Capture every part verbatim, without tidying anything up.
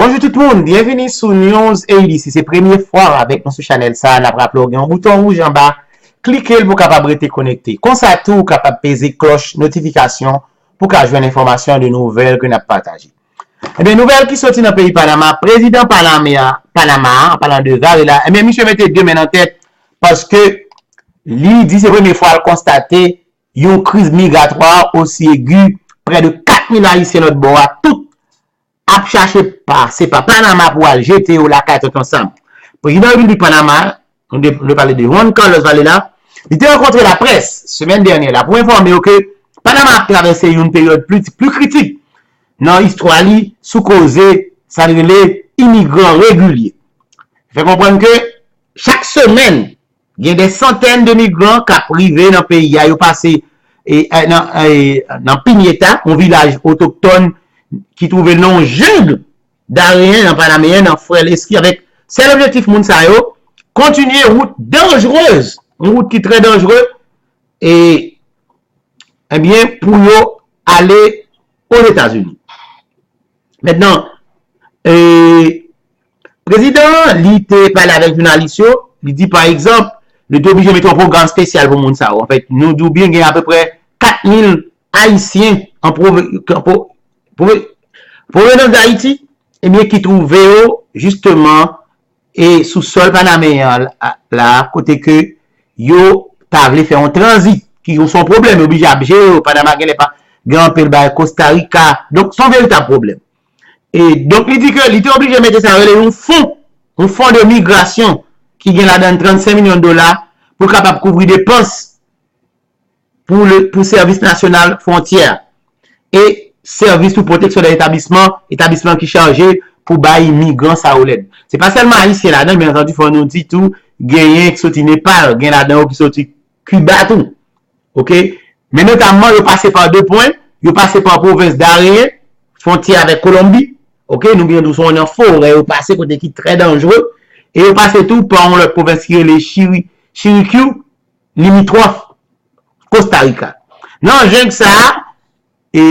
Bonjou tout moun, byenvini sou News A D C. Si se premye fwa w avèk nou sou chanèl sa a, n ap raple w gen yon bouton wouj anba, klike l pou w kapab rete konekte. Konsa tou, w kapab peze klòch notifikasyon pou w ka jwenn enfòmasyon de nouvèl ke n ap pataje. Ebyen, nouvèl ki soti nan peyi Panama, prezidan Panama, Panama, an palan de Varela, ebyen, misye mete de men nan tèt paske li di se premye fwa l konstate yon kriz migratwa osi egi, prè de kat mil Ayisyen lòt bò a, tout ap chache pase pa Panama pou al jete yo lakay Tonton Sam. Prezidan Repiblik Panama, nou de, nou pale de Juan Carlos Varela, li te rankontre laprès semèn dènyè la pou enfòme yo ke Panama ap travèse yon peryòd pli, pli kritik nan istwa li sou koze sa li rele imigran regilye. Fè konprann ke chak semèn, gen de santèn de migran k ap rive nan peyi a, yo pase e, e, nan, e, nan Pineta, yon vilaj otoktòn ki twouve l nan yon jeng dareyen nan Panameyen, nan Frè Leski, avèk sèl objektif moun sa yo, kontinye wout danjerez, yon wout ki trè danjere, e, ebyen, pou yo ale Ozetazini. Mentnan, e, prezidan an, li te pale avèk jounalis yo, li di, pa egzanp, li te oblije mete yon pwogram espesyal pou moun sa yo. Anfèt, nou di w byen gen apeprè kat mil Ayisyen an pwove-, an pwo-, pwove-, pwovenans Dayiti, ebyen, ki twouve yo, jisteman, e sou sòl panameyen an la, la, kote ke yo ta vle fè yon tranzit, ki se yon pwoblèm, yo oblije ap jere yo, Panama genlè pa gen anpil bay, Costa Rica, donk se yon veritab pwoblèm. E donk li di ke li te oblije mete sa rele yon fon, yon fon de migrasyon ki gen ladan l trannsenk milyon dola pou l kapab kouvri depans pou le, pou sèvis nasyonal fwontyè e sèvis pou pwoteksyon de etablisman, etablisman ki chaje pou bay imigran sa yo lèd. Se pa sèlman Ayisyen ladan l, byen antandi, fò nou di tou, genyen ki soti Nepal, gen ladan yo ki soti Kiba tou. Oke? Men notamman, yo pase pa de pwen, yo pase pa pwovens Darién, fwontyè avèk Kolonbi. Oke? Nou byen di w se nan forè yo pase, kote ki trè danjere. E yo pase tou pa yon lòt pwovens ki rele Chiri-, Chiriquí, limitwòf Costa Rica. Nan jeng sa a, e,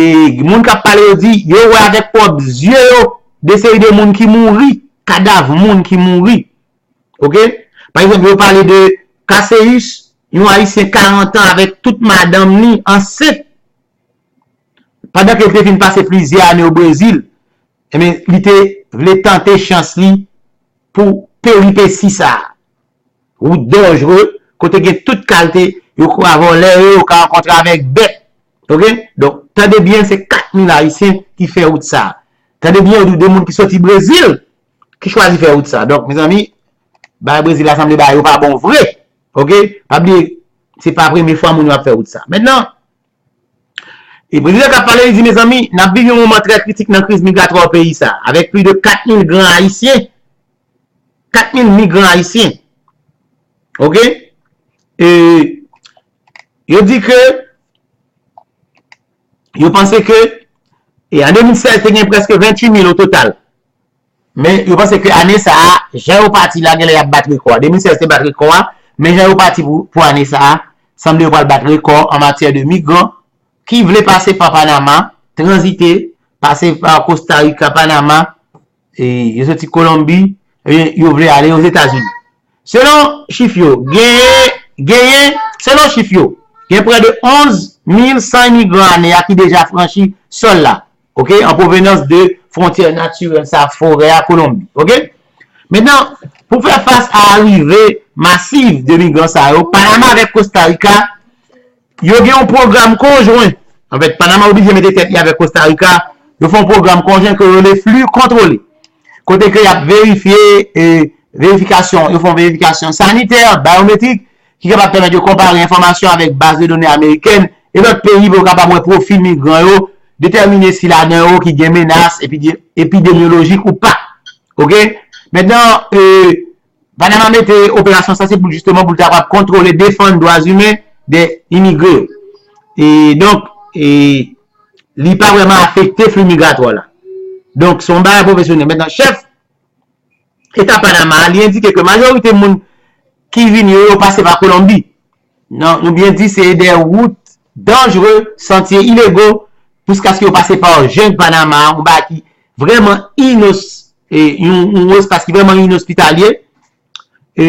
moun k ap pale yo di, yo wè avèk pwòp zye yo de seri de moun ki mouri, kadav moun ki mouri. Oke? Pa egzanp, yo pale de Caceus, yon Ayisyen karant an avèk tout madanm li ansent. Pandan ke l te fin pase plizyè ane o Brezil, ebyen, li te vle tante chans li pou peripesi sa a. Wout danjere, kote gen tout kalte, yo ka vòlè yo, yo ka rankontre avèk bèt. Oke? Donk, tande byen, se kat mil Ayisyen ki fè wout sa a. Tande byen, yo di w de moun ki soti Brezil ki chwazi fè wout sa a. Donk, mezanmi, bagay Brezil la sanble bagay yo pa bon vre. Oke? Pa bliye, se pa premye fwa moun yo ap fè wout sa a. Mentnan, e prezidan k ap pale, li di, mezanmi, n ap viv yon moman trè kritik nan kriz migratwa peyi sa a, avèk plis de kat mil gran Ayisyen, kat mil migran ayisyen. Oke? E yo di ke, yo panse ke, e an de mil sèz, te gen prèske venntuit mil o total. Men yo panse ke ane sa a, jan yo pati la, genlè y ap bat rekò a. De mil sèz te bat rekò a, men jan yo pati pou, pou ane sa a, sanble yo pral bat rekò an matyè de migran ki vle pase pa Panama, tranzite, pase pa Costa Rica, Panama, e yo soti Kolonbi, e yo vle ale Ozetazini. Selon chif yo, genyen, genyen, selon chif yo, gen prè de onz mil san imigran ane a ki deja franchi sòl la, oke, an pwovenans de fwontyè natirèl sa, forè a Kolonbi, oke. Mentnan, pou fè fas a arive masiv de migran sa yo, Panama avèk Costa Rica, yo gen yon pwogram konjwen. Anfèt, Panama oblije mete tèt li avèk Costa Rica, yo fè yon pwogram konjwen ke yo rele fli kontwole. Kote ke y ap verifye, e, verifikasyon, yo fè yon verifikasyon sanitè, bayometrik, ki kapab pèmèt yo konpare enfòmasyon avèk baz de done amerikèn e lòt peyi pou yo kapab wè pwofil migran yo, detèmine si ladan yo ki gen menas epi-, epidemyolojik ou pa. Oke? Mentnan, e, Panama mete operasyon sa se pou jisteman pou l ta kapab kontwole, defann dwa imen de imigre yo. E donk, e, li pa vrèman afekte fli migratwa la. Donk, se yon bagay pwofesyonèl. Mentnan, chèf Eta Panama a, li endike ke majorite moun ki vini yo, yo pase pa Kolonbi. Non, nou byen di se de wout danjere, santye ilego, jiskaske yo pase pa jeng Panama a, yon bagay ki vrèman inos-, e, yon, yon espas ki vrèman inospitalye. E,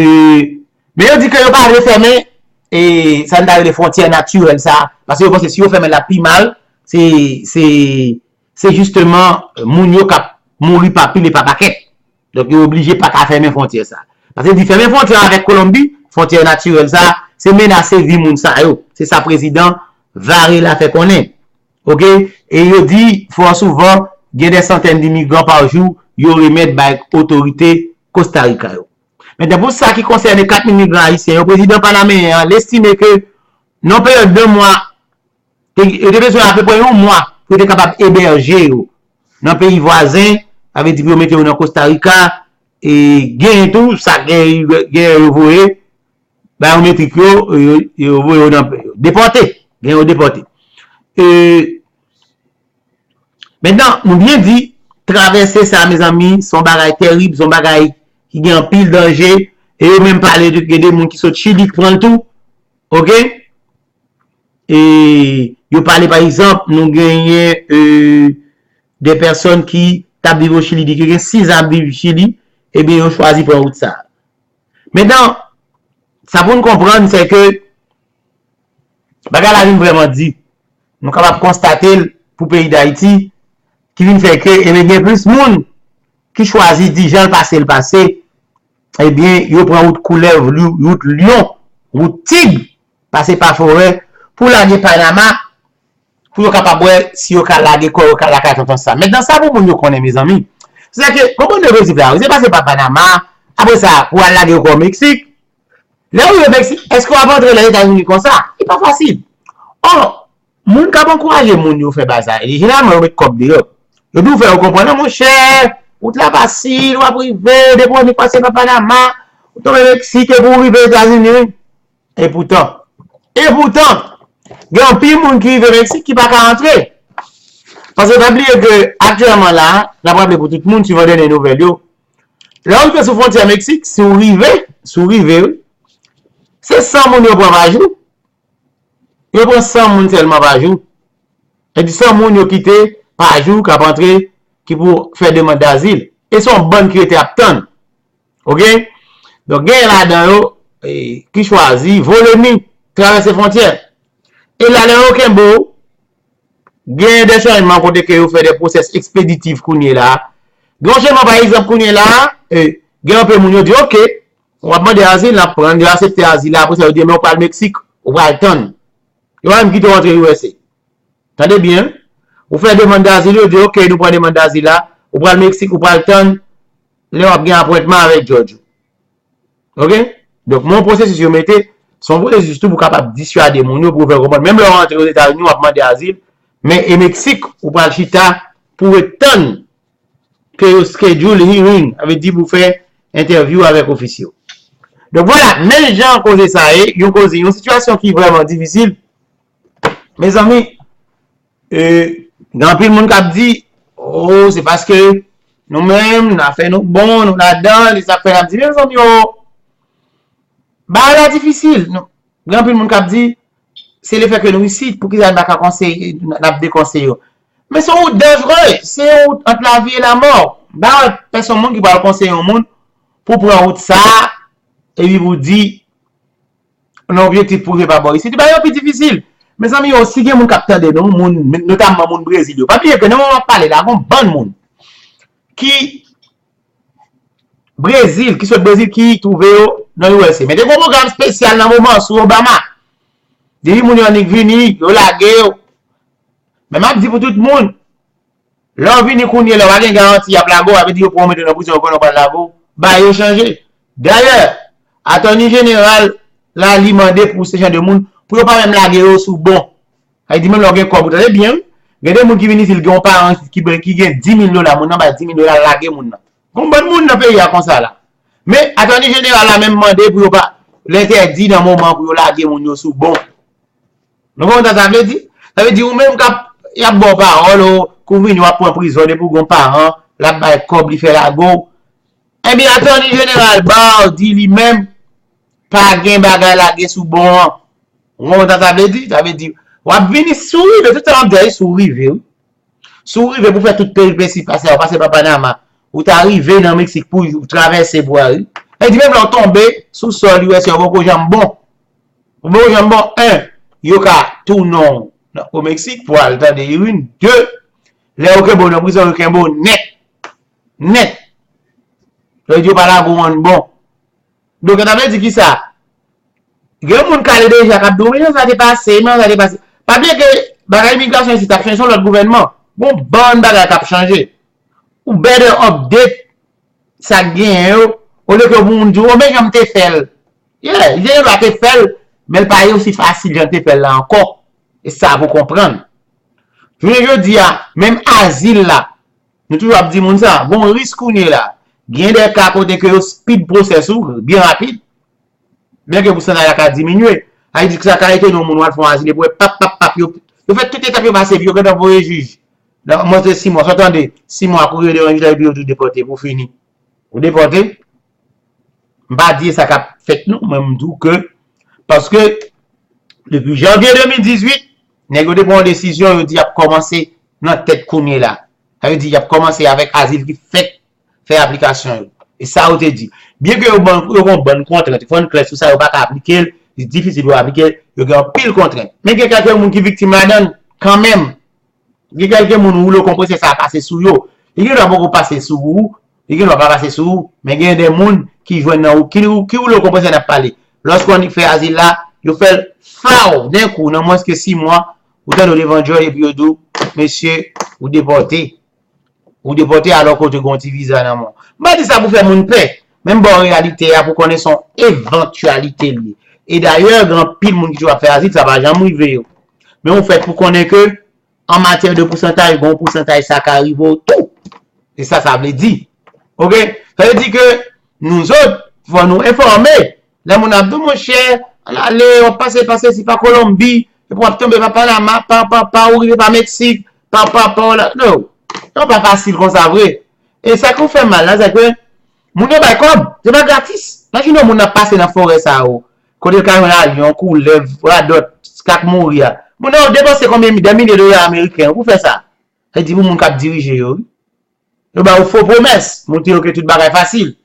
men yo di ke yo pa vle fèmen, e, sa n ta rele fwontyè natirèl sa, paske yo panse si yo fèmen l ap pi mal, se, se, se jisteman moun yo k ap mouri pa pil e pa pakèt. Donk, yo oblije pa ka fèmen fwontyè sa. Paske di fèmen fwontyè avèk Kolonbi, fwontyè natirèl sa, se menase vi moun sa yo. Se sa prezidan Varela fè konnen. Oke? E yo di, fò souvan, gen de santèn dimigran pa jou, yo remèt bay otorite Kosta Rika yo. Mentnan, pou sa ki konsène kat mil migran ayisyen yo, prezidan panameyen an estime ke nan peryòd de mwa, te, yo te bezwen apeprè yon mwa pou yo te kapab ebèje yo nan peyi vwazen, sa vle di pou yo mete yo nan Kosta Rika, e genyen tou, sa genyen, genyen yo voye, bayometrik yo, yo, yo voye yo nan, depòte, genyen yo depòte. E, mentnan, nou byen di, travèse sa, mezanmi, se yon bagay tèrib, se yon bagay ki gen anpil danje, e yo menm pale de, gen de moun ki sot Chili ki pran l tou, oke? E yo pale, pa egzanp, nou genyen, e, de pèsòn ki t ap viv o Chili, di ke gen sis an ap viv Chili, ebyen, yo chwazi pran wout sa. Mentnan, sa pou n konprann, se ke bagay la vin vrèman di. Nou kapab konstate l pou peyi Dayiti, ki vin fè ke, ebyen, gen plis moun ki chwazi di jan l pase l pase, ebyen, yo pran wout koulèv, wout lyon, wout tig, pase pa forè, pou lage Panama, pou yo kapab wè si yo ka lage kò yo ka lakay tonton sa. Mentnan, sa pou moun yo konnen, mezanmi, se ke konprann de Brezil la, se pase pa Panama, apre sa, pou al lage yo kò Meksik. Lè ou rive Meksik, èske w ap antre Lèzetazini konsa? Li pa fasil. Ò, moun k ap ankouraje moun yo fè bagay sa, e jeneralman yo met kòb deyò. Yo tou fè yo konprann, non, monchè, wout la fasil, w ap rive, depi w annik pase pa Panama, ou tonbe Meksik, epi w rive Etazini, wi. Epoutan, epoutan, gen anpil moun ki rive Meksik ki pa ka antre. Paske pa bliye ke aktyèlman la, n ap raple pou tout moun, swivan dènye nouvèl yo, lè w rive sou fwontyè Meksik, si w rive, si w rive, wi, se san moun yo pran pa jou. Yo pran san moun sèlman pa jou. Sa di san moun yo kite pa jou k ap antre, ki pou fè demann dazil. E se yon bann ki rete ap tann. Oke? Donk, genyen ladan yo, e, ki chwazi vole nwi, travèse fwontyè. E la, lè yo kenbe w, genyen de chanjman kote ke yo fè de pwosès ekspeditif kounye la. Gen yon chanjman, pa egzanp, kounye la, e, gen anpe moun yo di, oke, w ap mande azil, n ap pran, yo aksepte azil la, apre sa, yo di, men w pral Meksik, ou pral tann. Yo pa menm kite w antre U S A. Tande byen, ou fè demann dazil, yo di, oke, nou pran demann dazil la, ou pral Meksik, ou pral tann, lè w ap gen apwentman avèk judge ou. Oke? Donk, men yon pwosesis yo mete, se yon pwosesis tou pou kapab diswade moun yo, pou yo fè konprann. Menm lè w rantre Ozetazini, w ap mande azil, men e Meksik, ou pral chita pou ret tann ke yo schedule hearing, sa vle di pou fè entèvyou avèk ofisye yo. Donk, vwala, men jan koze sa ye, yon koze, yon sitiyasyon ki vrèman difisil. Mezanmi, e, gen anpil moun k ap di, o, se paske nou menm, n a fè nou bon, nou ladan, li sa k fè n ap di, mezanmi, o, bagay la difisil. Nou, gen anpil moun k ap di, se lefètke nou isit, poukisa n pa ka konseye, n ap dekonseye yo? Men se yon wout danjere, se yon wout ant lavi e lanmò. M pa wè pèsonn moun ki pral konseye yon moun pou pran wout sa, epi pou di, nan objektif pou rive pa bò isit, li ba yo pi difisil. Mezanmi, yo, si gen moun k ap tande nou, moun, notamman moun Brezil yo, pa bliye ke nan moman m ap pale la, gen yon bann moun ki Brezil, ki sot Brezil, ki twouve yo nan U S A. Men te gen yon pwogram espesyal nan moman an sou Obama. Depi moun yo annik vini, yo lage yo. Men m ap di pou tout moun, lè w vini kounye a, lè w pa gen garanti y ap lage w, sa vle di yo pran w mete w nan prizon, yo konnen w pral lage w, bagay yo chanje. Dayè, Attorney General la, li mande pou se jan de moun, pou yo pa menm lage yo sou bon. Sa vle di menm lè w gen kòb, ou tande byen, wi. Gen de moun ki vin isit, gen yon paran ki, ki gen dis mil dola, moun nan bay dis mil dola, l lage moun nan. Gon bann moun nan peyi a konsa la. Men, Attorney General la menm mande pou yo pa, l entèdi nan moman pou yo lage moun yo sou bon. Nou konprann sa sa vle di? Sa vle di ou menm k ap, y ap ba w pawòl, o, kou vini w ap pran prizon depi w gon paran, l ap bay kòb, li fè lage w. Ebyen, Attorney General Barr di li menm, pa gen bagay lage sou bon an. Ou konprann sa sa vle di? Sa vle di, w ap vini si w rive, tout sa m ap di a, si w rive, wi. Si w rive pou fè tout peripesi pase a, w pase pa Panama, ou ta rive nan Meksik pou ou travèse bwa wi. Sa vle di menm lè w tonbe sou sòl U S A, ou poko janm bon. Ou poko janm bon, en, yo ka tounen w o Meksik pou al tande irin. De, lè yo kenbe w nan prizon, yo kenbe w nèt. Nèt. Sa vle di yo pa lage w ann bon. Donk, sa vle di kisa? Gen moun k ale deja k ap di w, men jan sa te pase, men jan sa te pase. Pa bliye ke bagay imigrasyon isit ap chanje, se yon lòt gouvènman. Gon bann bagay k ap chanje. Ou better update sa k genyen yo, olye ke pou moun di w, o, men jan m te fè l. Yeah, li te gen dwa te fè l, men l pa ye osi fasil jan l te fè l la ankò. E sa pou konprann. Jounen jodi a, menm azil la, nou toujou ap di moun sa, gon risk kounye la. Gen de ka kote ke yo speed process ou, byen rapid. Byen ke pousantaj la ka diminye. Sa vle di ke sa ka etone yon moun w al fè yon azil, epi w wè pap, pap, pap, yo, yo fè tout etap yo pase, epi yo gentan voye jij. Nan mwens de sis mwa, sa w tande, sis mwa, kouri yo devan jij la, epi yo di w depòte, pou fini. Ou depòte. M pa di e sa k ap fèt non, men m di w ke, paske depi janvye de mil dizuit, nèg yo te pran yon desizyon, yo di y ap kòmanse nan tèt kounye la. Sa vle di y ap kòmanse avèk azil ki fèk fè aplikasyon yo. E sa yo te di. Byen ke yo ban, yo gon bann kontrent, fò n klè sou sa, yo pa ka aplike l, li difisil pou yo aplike l, yo gen anpil kontrent. Men gen kèlke moun ki viktim ladan l kanmenm. Gen kèlke moun woule konpresè sa a pase sou yo. Li gen dwa poko pase sou ou, li gen dwa pa pase sou ou, men gen de moun ki jwenn nan ou, ki, ki woule konpresè n ap pale. Lòske w annik fè azil la, yo fè l faw, den kou, nan mwens ke sis mwa, ou tande w devan judge epi yo di w, mesye, ou depòte. Ou depòte alò ke w te gen yon ti viza nan men w. M pa di sa pou fè moun pè, men m ba w reyalite a pou konnen se yon evantyalite li ye. E dayè, gen anpil moun ki toujou ap fè azil, sa pa janm rive yo. Men ou fèt pou konnen ke an matyè de pousantaj, gen yon pousantaj sa ka rive w tou. Se sa sa vle di. Oke? Sa vle di ke nou zòt, fò nou enfòme. Lè moun ap di w, monchè, ann ale, w ap pase, pase si pa Kolonbi, epi w ap tonbe pa Panama, pa, pa, pa, ou rive pa Meksik, pa, pa, pa, la, no. Non, pa fasil konsa vre. E sa ki fè mal la, se ke moun yo bay kòb, se pa gratis. Imajine yon moun ap pase nan forè sa yo, kote l ka jwenn alyon, koulèv, radòt, sa k mouri a. Moun yo depanse konbyen, dè milye dola ameriken pou fè sa. Sa di pou moun k ap dirije yo, wi. Yo ba ou fo pwomès, montre yo ke tout bagay fasil.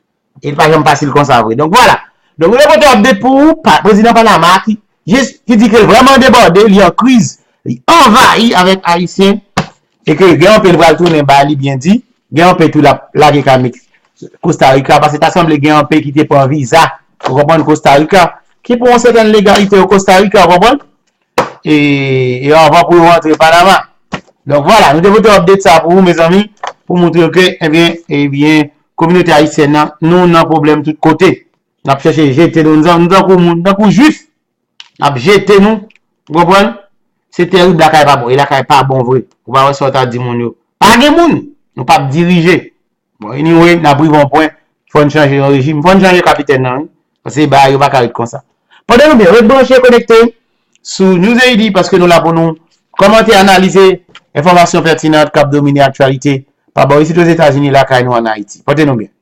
E li pa janm fasil konsa vre. Donk, vwala. Donk, nou te pote update pou ou, pa, prezidan Panama ki, jis, ki di ke l vrèman debòde, li an kriz, li anvayi avèk Ayisyen, e ke gen anpe l pral tounen ba li byen di, gen anpe tou l ap lage kay Costa Rica, paske ta sanble gen anpe ki te pran viza, ou konprann, Costa Rica, ki pou yon sètèn legalite o Costa Rica, ou konprann? E, e anvan pou yo rantre Panama. Donk, vwala, nou te pote update sa pou ou, mezanmi, pou montre ke, ebyen, ebyen, kominote ayisyèn nan, nou nan pwoblèm tout kote. N ap chèche jete nou, nou, nou tankou moun, tankou jwif. N ap jete nou, ou konprann? Se tèrib, lakay pa bon, e lakay pa bon vre. Ou pa wè sa w ta di moun yo. Pa gen moun, nou p ap dirije. Bon, anyway, n ap rive yon pwen, fò n chanje yon rejim, fò n chanje kapitèn nan, wi. Paske bagay yo pa ka ret konsa. Pòte nou byen, ret branche, konekte sou News A D paske nou la pou nou kòmante, analize enfòmasyon pètinan k ap domine aktyalite pa bò isit Ozetazini, lakay nou ann Ayiti. Pòte nou byen.